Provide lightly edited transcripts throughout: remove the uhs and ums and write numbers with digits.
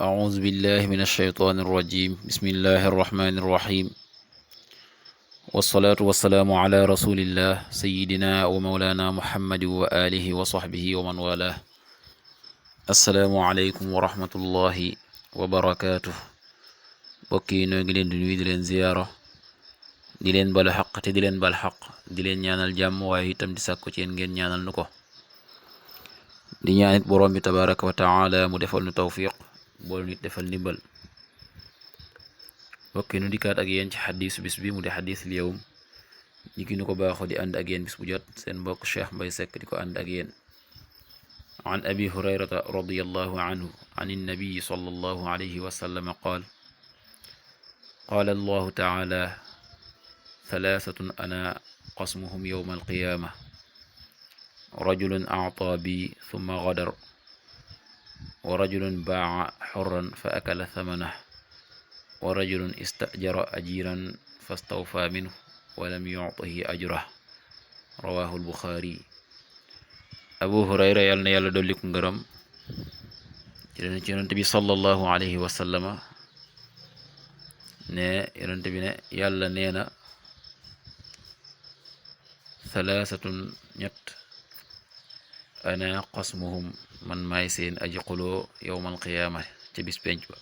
أعوذ بالله من الشيطان الرجيم بسم الله الرحمن الرحيم والصلاة والسلام على رسول الله سيدنا ومولانا محمد وآله وصحبه ومن والاه السلام عليكم ورحمة الله وبركاته bokki noo ngi leen di nuyu di leen ziyaara di leen balu xaq te di leen bal xaq di leen ñaanal jàmm waaye itam di sàkku ci yéen ngeen ñaanal nu ko di ñaanit borom bi tabaraka wa taala mu defal nu tawfiq bool nit defal ndimbal bokki nu dikkaat ak yéen ci xadiisu bis bi mu di xadiisul yawm ñi ki nu ko baaxoo di ànd ak yéen bis bu jot seen mbokk Cheikh Mbay Seck di ko ànd ak yéen an abi hurayrata radiyallahu anhu an innabiyi sallallahu alayhi wa sallam qaal qaala allahu taala thalaathatun ana qasmuhum yawma alqiyaama rajulun a'taa bi thumma gadar wa rajulun baaca xurran fa akala thamanahu wa rajulun istajara ajiran fastawfaa minhu wa lam yuctihi ajrahu rawaahu albuxaari abu hurayra yàl na yàlla dolli ko ngërëm ci yonent bi sallallahu alayhi wa sallama ne yonent bi ne yàlla nee na thalaathatun ñett ana qasmuhum man maay seen aji xuloo yowmal qiyaama ca bis penc ba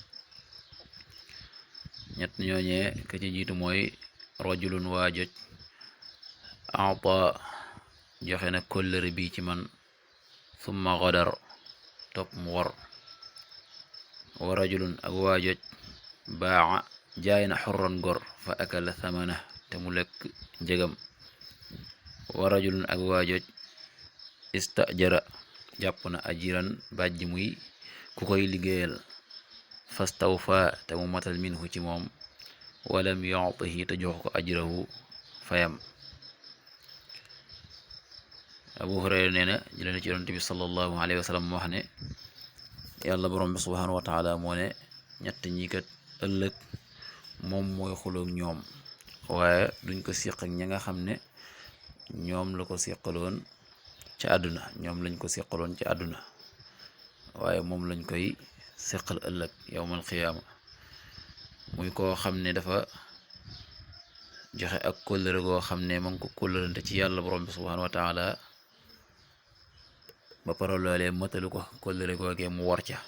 ñett ñooñee ka ci jiitu mooy rajulun waajoj ata joxe na kóllëre bi ci man summa gadar topp mu war wa rajulun ak waajoj baaxa jaay na xurran gor fa akala thamana te mu lekk njëgam wa rajulun ak waajoj istajara jàpp na ajiran bàjj muy ku koy liggéeyal fastawfa te mu matal minhu ci moom walam yu'tihi te jox ko ajrahu fayam abu hurayra nee na jëlee ci yonent bi sallallahu alayhi wa sallam moo wax ne yàlla borom bi subhanahu wa taala moo ne ñett ñi kat ëllëg moom mooy xuloog ñoom waaye duñ ko siq ak ña nga xam ne ñoom la ko siqaloon ci àdduna ñoom lañ ko siqaloon ci àdduna waaye moom lañ koy siqal ëllëg yawmal qiyaama muy koo xam ne dafa joxe ak kóllëre goo xam ne ma ngi ko kóllërante ci yàlla borom bi subhanahu wa taala ba pare loolee matalu ko kóllëre googee mu war ca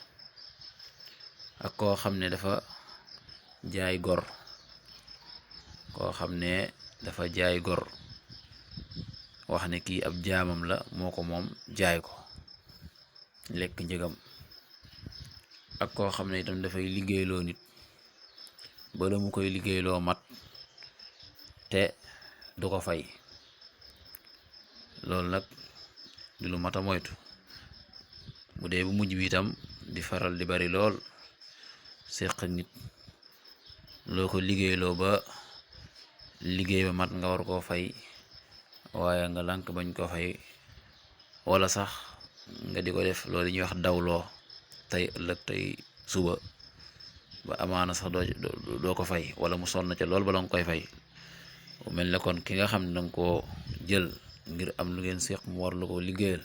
ak koo xam ne dafa jaay gor koo xam ne dafa jaay gor wax ne kii ab jaamam la moo ko moom jaay ko lekk njëgam ak koo xam ne itam dafay liggéeyloo nit bala mu koy liggéeyloo mat te du ko fay loolu nag di lu mat a moytu bu dee bu mujj bi itam di faral di bari lool séq ak nit loo ko liggéeyloo ba liggéey ba mat nga war koo fay waaye nga lànk bañ ko fay wala sax nga di ko def loolu ñuy wax dawloo tey ëllëg tey suba ba amaana sax doo ko fay wala mu sonn ca lool bala nga koy fay bu mel ne kon ki nga xam ne danga koo jël ngir am lu ngeen séq mu war lu ko liggéeyal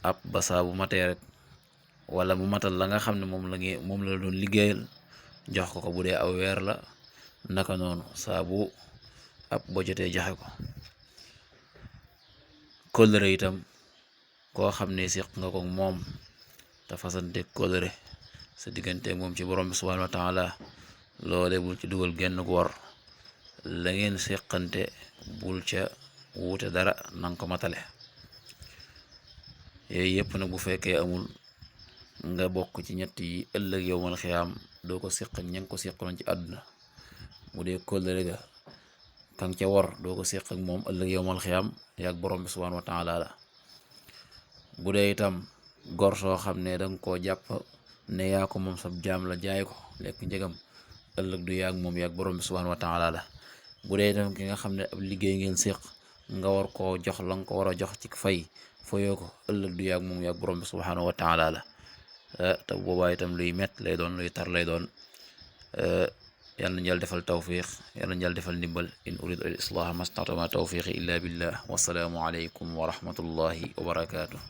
ab basaa bu matee rek wala mu matal la nga xam ne moom la doon liggéeyal jox ko bu dee aw weer la naka noonu saa bu ab boo jotee joxe ko kóllëre itam koo xam ne séq nga ko moom te fasante kóllëre sa diggante moom ci borom bi subhanahu wa taala loole bul ci dugal genn gu war la ngeen séqante bul ca wuute dara nanga ko matale yooyu yëpp nag bu fekkee amul nga bokk ci ñett yi ëllëg yowmal xiyaam doo ko séq ak ña ngi ko séqaloon ci àdduna bu dee kóllëre ga kan ca war doo ko séq ak moom ëllëg yowmal xiyaam yaag borom bi subhanahu wa taala la bu dee itam gor soo xam ne danga koo jàpp ne yaa ko moom sab jaam la jaay ko lekk njëgam ëllëg du yaag moom yaag borom bi subhanahu wa taala la bu dee itam ki nga xam ne ab liggéey ngeen séq nga war koo jox la nga ko war a jox ci fay fayoo ko ëllëg du yaag moom yaag borom bi subhanahu wa taala la te boobaa itam luy mett lay doon luy tar lay doon yàlla na Yàlla defal tawfiq yàlla na Yàlla defal ndimbal in uridu al islaha mastata'tu ma tawfiqi illa billah wassalaamu alaykum wa rahmatullahi wa barakatuh